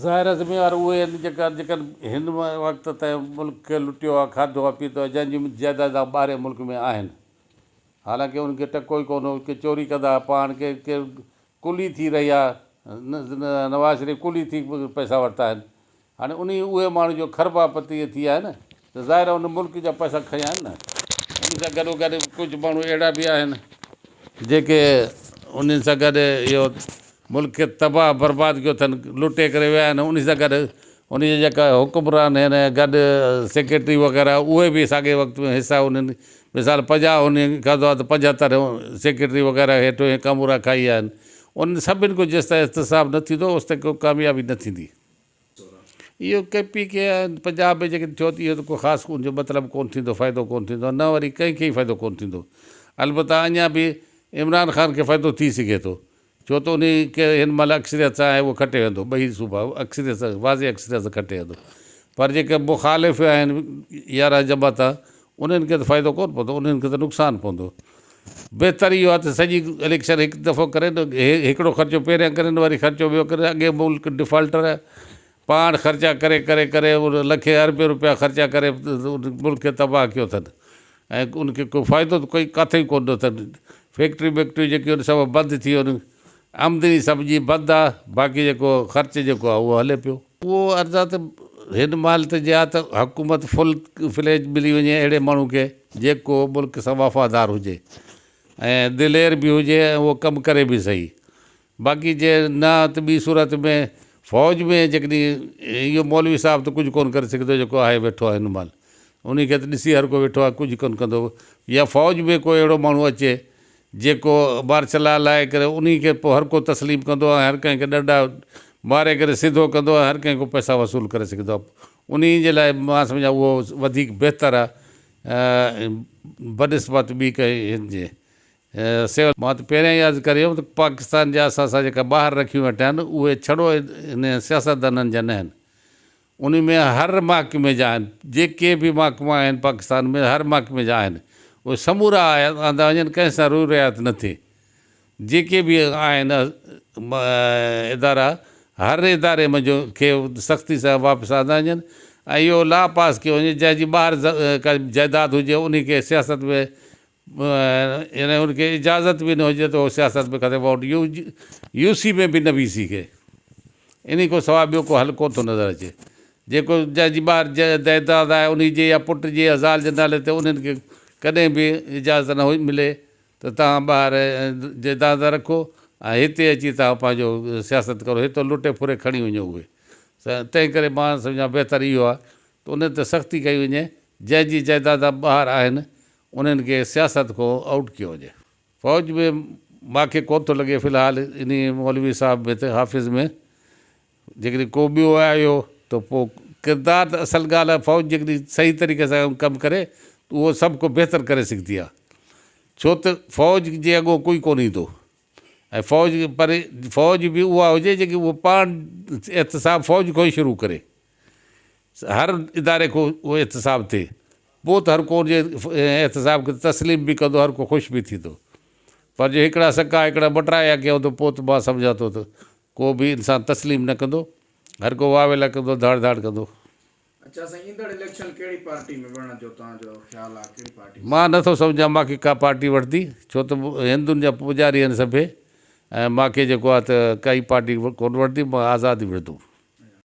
ظاهر آهي ذميوار اهي آهن جيڪا جيڪن هن وقت تائين ملڪ کي لٽيو آهي کاڌو آهي پيتو آهي جنهن جون جائدادان ٻاهرين ملڪ ۾ آهن حالانڪه انهن کي ٽڪو ئي ڪونه هو ڪي چوري ڪندا هئا پاڻ ڪي ڪي ڪلي ٿي رهي آهي نواز شريف ڪلي ٿي پئسا ورتا آهن هاڻي انهي اهي ماڻهو جو کربا پتي ٿي ويا آهن ته ظاهر آهي ان ملڪ جا پئسا کنيا آهن نه. ان سان گڏو گڏ ڪجهه ماڻهو اهڙا به آهن جيڪي انهن سان گڏ اهو ملڪ کي تباهه برباد ڪيو اٿن لٽي ڪري ويا آهن انهي سان گڏ انهي جا جيڪا حڪمران آهن ۽ گڏ سيڪريٽري وغيره اهي به ساڳئي وقت ۾ حصا انهن مثال 50 انهن کاڌو آهي ته 75 سيڪريٽري وغيره هيٺ ڪامورا کائي ويا آهن انهن سڀني کان جيستائين احتساب نه ٿيندو اوستائين ڪو ڪاميابي نه ٿيندي. اهو ڪي پي ڪي ۽ پنجاب ۾ جيڪڏهن ٿيو ته اهو ته ڪو خاص ان جو مطلب ڪونه ٿيندو فائدو ڪونه ٿيندو نه وري ڪنهن کي ئي فائدو ڪونه ٿيندو البته اڃا به عمران خان کي فائدو ٿي سگهي ٿو ڇو ته انهي کي هن مهل اڪثريت سان آهي اهو کٽي ويندو ٻئي صوبا اڪثريت سان واضح اڪثريت سان کٽي ويندو پر جيڪي مخالف آهن 11 جماعت انهن کي ته فائدو ڪونه پوندو انهن کي ته نقصان پوندو. بهتر اهو آهي ته سڄي اليڪشن هڪ دفعو ڪرين هڪڙو خرچو پهريان ڪرين وري خرچو ٻيو ڪرين اڳي ملڪ ڊفالٽر آهي پاڻ خرچا ڪري ڪري ڪري لکين اربين روپيا خرچا ڪري ملڪ کي تباهه ڪيو اٿن ۽ ان کي ڪو فائدو ته ڪوئي ڪاٿي ئي ڪونه اٿن فيڪٽريون بيڪٽريون جيڪي آهن سڀ بند ٿي ويون آمدني سڀ جي بند آهي باقي جيڪو خرچ جيڪو آهي اهو هلي پيو. اهو عرض آ ته هن مهل ته جي آ ته حڪومت فل فليج ملي وڃي اهڙي ماڻهو کي جيڪو ملڪ سان وفادار هجي ۽ دلير به هجي ۽ اهو ڪم ڪري به سهي باقي جي نه ته ٻي صورت ۾ فوج ۾ جيڪڏهن اهو مولوي صاحب ته ڪجهه ڪونه ڪري سگهندو جيڪو آهي ويٺو آهي هن مهل انهي کي ته ڏسي هر ڪو ويٺو آهي ڪجهه ڪونه ڪندو يا فوج ۾ ڪو اهڙو ماڻهو اچي جيڪو مارشل لا لائي ڪري انهي کي پوء هر ڪو تسليم ڪندو ۽ هر ڪنهن کي ڏنڊا ماري ڪري سڌو ڪندو ۽ هر ڪنهن کان پئسا وصول ڪري سگهندو آهي انهي جي لاء مان سمجهان اهو وڌيڪ بهتر آهي بنسبت ٻي ڪنهن هن جي. سول. مان ته پهريان ئي عرض ڪري ويم ته پاڪستان جا اثاثا جيڪا ٻاهر رکيون ويٺا آهن اهي ڇڙو انهن سياستدانن جا نه آهن انهي ۾ هر محڪمي جا آهن، جيڪي به محڪما آهن پاڪستان ۾ هر محڪمي جا آهن، اهي سمورا آندا وڃن ڪنهن سان روء رعايت نه ٿئي، جيڪي به آهن ادارا هر اداري منجهه کي سختي سان واپس آندا وڃن ۽ اهو لا پاس ڪيو وڃي جنهن جي ٻاهر ڪا جائداد هجي انهي کي سياست ۾ يعني ان کي اجازت به نه هجي ته هو سياست ۾ ڪٿي ووٽ يو سي ۾ به نه بيهي سگهي. انهي کان سواء ٻيو ڪو حل ڪونه ٿو نظر اچي. جيڪو جنهن جي ٻاهر جائداد آهي انهي جي يا پٽ جي يا زال جي نالي تي انهن کي ڪڏهن به اجازت نه ملي ته توهان ٻاهر جائداد رکو ۽ هتي اچي توهان پنهنجو سياست ڪرو هتو لٽي ڦري کڻي وڃو اهي تنهن ڪري مان سمجهان بهتر اهو آهي ته انهن تي سختي ڪئي وڃي جنهن جي جائداد ٻاهر آهن انهن کي سياست کان آئوٽ ڪيو وڃي. فوج ۾ مان کي ڪونه ٿو لڳي في الحال انهي مولوي صاحب ۾ ته حافظ ۾ جيڪڏهن ڪو ٻيو آيو ته پوء ڪردار ته اصل ڳالهه آهي فوج جيڪڏهن صحيح طريقي سان ڪم ڪري ته اهو سڀ ڪو بهتر ڪري سگهندي آهي ڇو ته فوج جي اڳو ڪوئي ڪونه ايندو ۽ فوج پر فوج به اها هجي جيڪي اهو پاڻ احتساب فوج کان ئي شروع ڪري هر اداري کان اهو احتساب ٿئي پوء ته هر ڪو ان جي احتساب کي تسليم به ڪندو هر ڪو خوش به ٿيندو پر جي هڪڙا سڪا هڪڙا مٽرايا ڪيائون ته پوء ته مان سمجهان ٿو ته ڪو به انسان تسليم نه ڪندو هر ڪو واويلا ڪندو ڌاڙ ڌاڙ ڪندو. اڇا سائين ايندڙ اليڪشن ڪهڙي پارٽي ۾ وڙهڻ جو توهان جو خيال آ ڪهڙي پارٽي ۾؟ مان نه ٿو سمجهان مان کي ڪا پارٽي وٺندي ڇو ته هندن جا پوڄاري آهن سڀئي ۽ مان کي جيڪو آ ته ڪائي پارٽي ڪونه وٺندي مان آزاد ئي وڙهندم.